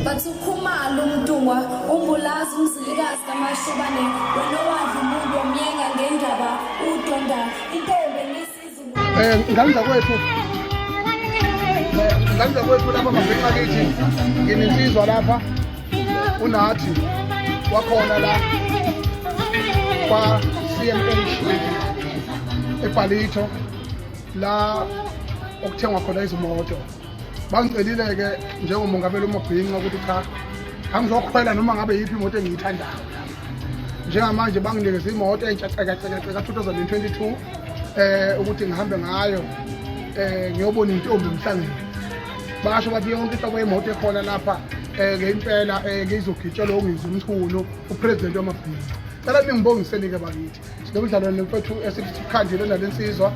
Bathi uKhumalo uMntungwa uMbulazi uMzilikazi kaMashobane wena owadla umuntu wamyenga ngendaba udonda intombi enisiZulu. Ngane zakwethu, ngane zakwethu, lapha mabhinqa kithi nginensizwa lapha, uNathi wakhona la kwa-CMH eBallito, la okuthengwa khona izimoto. Bangicelile-ke njengomongameli umabhinqa ukuthi cha, angizokhwela noma ngabe yiphi imoto engiyithandayo. Njengamanje banginikeze imoto entsha cekacekaceka 2022 ukuthi ngihambe ngayo ngiyobona intombi emhlangeni. Basho bathi yonke inhlobo yemoto ekhona lapha ngempela ngizogitshelwa uNgizwe Mchunu, upresident wamabhinqa. Cela ningibongiseni-ke bakithi, sinomdlalo nemfethu esikhandile nalensizwa.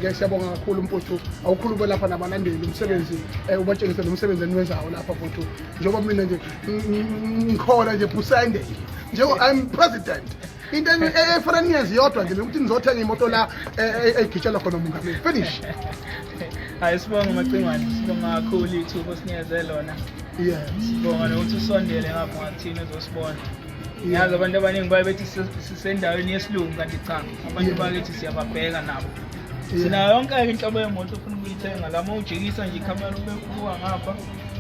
Ke siyabonga kakhulu mfuthu, awukhulume lapha nabalandeli umsebenzi, ubatshengise nomsebenzi eniwenzayo lapha mfuthu. Njengoba mina nje ngikhona nje phusende njengo I'm president, into efana niyenze yodwa nje ukuthi nizothenga imoto la egitshelwa khona umongameli, finish. Hayi, sibonga Macingwane, sibonga kakhulu ithuba osinikeze lona. Sibonga nokuthi usondele ngapha ngakuthina uzosibona. Ngiyazi abantu abaningi baye bethi sisendaweni yesilungu, kanti cha, abantu bakithi siyababheka nabo. Sinayo yonke-ke inhlobo yemoto ofuna ukuyithenga la. Uma ujikisa nje ikhamera ube ubuka ngapha,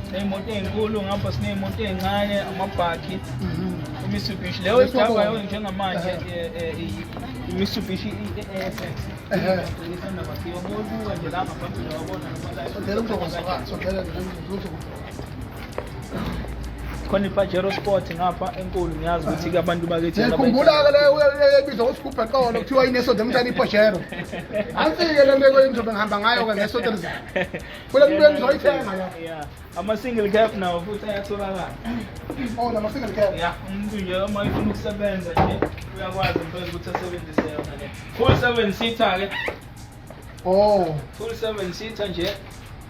siney'moto ey'nkulu ngapha, siney'moto ey'ncane, amabhakhi, iMitsubishi leyo idrivayo njengamanje, iMitsubishi i-ASX. Ubuka nje la ngaphambili wabona. Sondela kuzokwazi, sondela kuzokwazi. Khona iPajero Sport ngapha enkulu, ngiyazi ukuthi-ke abantu bakithi Ngiyakhumbula-ke leyo ebizwa ngosigubhu eqolo, kuthiwa inesonto emhlane iPajero. Ansi-ke le nto ngizobe ngihamba ngayo-ke ngesonto elizayo. Kule muntu engizoyithenga la. Yeah, ama-single cab nawo futhi ayatholakala. Oh, nama-single cab. Ya, umuntu nje uma efuna ukusebenza nje uyakwazi impela ukuthi asebenzise yona le full seven seater ke. Full seven seater nje.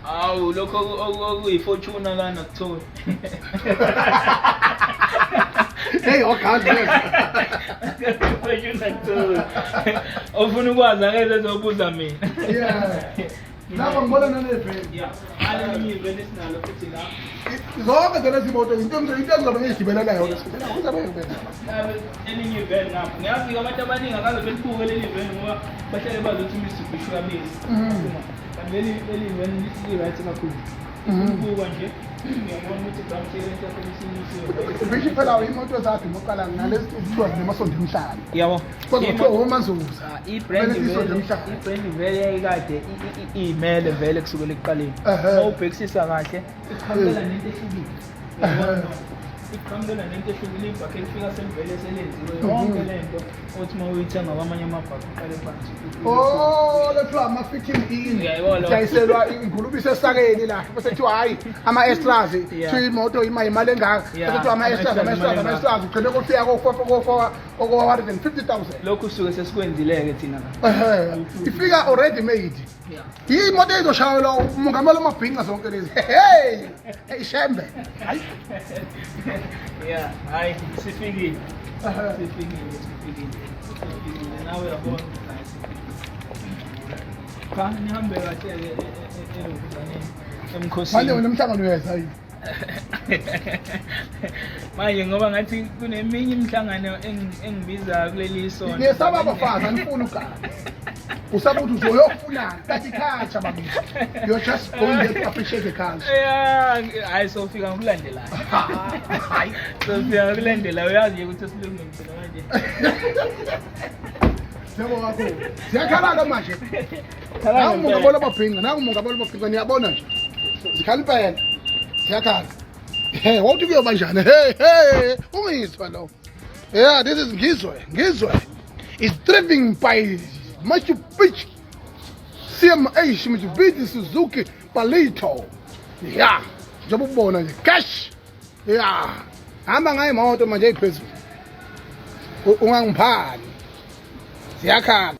Awu, lokho okuyi-Fortuner lana kutholi. Hey, wagazi. Fortuner kutholi. Ofuna ukwazi akeze ezobuza mina. Yeah. Lapha ngibona naneveni. Ya, alelinye iveni esinalo futhi la. Zonke nje lezi moto into engizobe ngiyigibelela yona. Ngizobe ngibeka. Elinye iveni ngapha. Ngiyazi abantu abaningi akaze belibuke leli veni ngoba bahlale bazi ukuthi iMitsubishi uyabiza. Kanti leli veni li-right kakhulu. Ubuka nje uyabona ukuthi ground clearance yakho isinyusiwe. Bisho phela imoto zakhe moqala ngalezi kuthiwa zinamasondo emhlane. Yabo. Kodwa kuthiwa oMazuza. I-brand Kumele isonto vele emhlane. I-brand vele yayikade iyimele vele kusukela ekuqaleni. Uma ubhekisisa kahle, iqhamukela nento ehlukile. Uyabona? Iqhamukela nento ehlukile, ibhakhe lifika selivele selenziwe yonke lento othi uma uyithenga kwamanye amabhakhe uqale phansi. Oh, lethiwa ama-fitting in. Uyayibona? Dayiselwa ingulube isesakeni la. Bese kuthiwa hayi, ama-extras, kuthiwa imoto ima imali engaka. Bese kuthiwa ama-extras, ama-extras, ama-extras, ugcine kufika ko-450,000. Lokhu suke sesikwenzile-ke thina la. Ifika already made. Imoto ezoshayelwa umongameli amabhinqa zonke lezi. Hey! Hey shembe. Hayi. Yeah, hayi, sifikile. Sifikile, sifikile. Sifikile. Nawe uyabona ukuthi hayi, sifikile. Cha, nihambe kahle-ke elokuzaneni, emkhosini. Manje wena umhlangano uyeza yini? Manje ngoba ngathi kuneminye imihlangano engibiza kuleli sonto. Niyesaba abafazi, anifuni ukugana. Usaba ukuthi uzoyofunani kanti culture bakithi. You're just going there to appreciate the culture. Yeah, hayi, sofika ngokulandelayo. Hayi. Sofika ngokulandelayo, uyazi nje ukuthi esilungeni thina manje. Siyabonga kakhulu. Ziyakhala-ke manje. Khala Nangu ngempela. umongameli wababhinqa, nangu umongameli wababhinqa, niyabona nje. Zikhala impela. Ziyakhala. Hey, wawuthi kuyoba njani? Hey, hey, ungizwa lo. Yeah, this is Ngizwe. Ngizwe is driven by Mitsubishi CMH Mitsubishi Suzuki Palito. Yeah, njengoba ubona nje cash. Yeah. Hamba ngayo imoto manje eyiphezulu. Ungangiphani. Ziyakhala.